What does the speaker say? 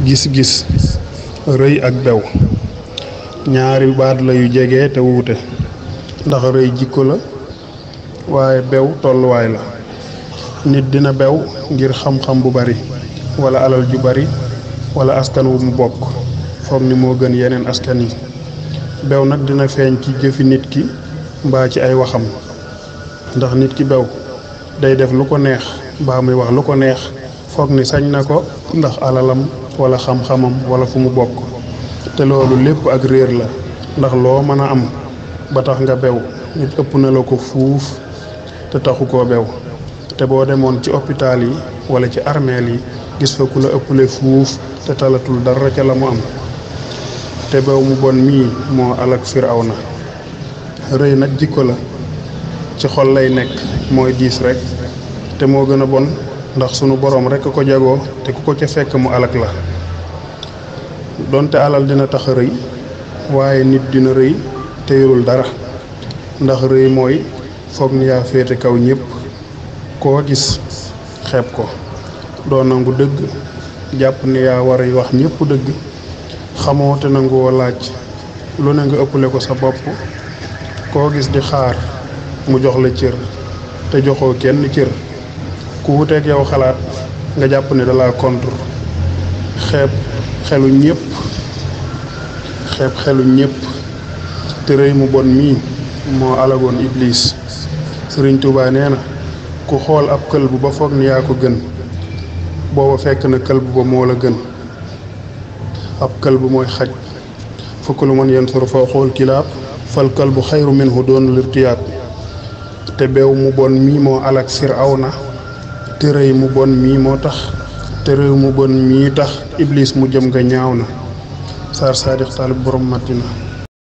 gis-gis rëy ak bew ñaari baat la yu jege te wuute ndax rëy jikko la waaye bew tolluwaay la. nit dina bew ngir xam-xam bu bari wala alal ju bari wala askan wu mu bokk foog ni moo gën yeneen askan yi. bew nag dina feeñ ci jëfi nit ki mbaa ci ay waxam ndax nit ki bew day def lu ko neex mbaa muy wax lu ko neex foog ni sañ na ko ndax alalam wala xam-xamam wala fu mu bokk te loolu lépp ak réer la ndax loo mën a am ba tax nga bew nit ëpp na la ko fuuf te taxu koo bew. te boo demoon ci hôpital yi wala ci armeel yi gis fa ku la ëppale fuuf te talatul dara ca la mu am. te bew mu bon mii moo alak Firawna. rëy nag jikko la ci xol lay nekk mooy diis rek te moo gën a bon ndax sunu boroom rek ko jagoo te ku ko ca fekk mu alak la. donte alal dina tax a rëy waaye nit dina rëy te yorul dara ndax rëy mooy foog ni yaa féete kaw ñépp koo gis xeeb ko doo nangu dëgg jàpp ni yaa war a wax ñépp dëgg xamoo te nanguwoo laaj lu ne nga ëppale ko sa bopp koo gis di xaar mu jox la cër te joxoo kenn cër ku wuteeg yow xalaat nga jàpp ne dalaa contre xeeb xelu ñépp te rëy mu bon mii moo alagoon Iblis. Sëriñ Tuubaa nee na ku xool ab këlbu ba foog ni yaa ko gën booba fekk na këlbu ba moo la gën. ab këlbu mooy xaj fa kullu man yansuru fawqal kilaab fal kalbu xayru minhu doon lirtiyaab. te bew mu bon mii moo alak Firawna te rëy mu bon mii moo tax te réew mu bon mii tax Iblis mu jëm nga ñaaw na. Saar Saadix Taalib borom Madina.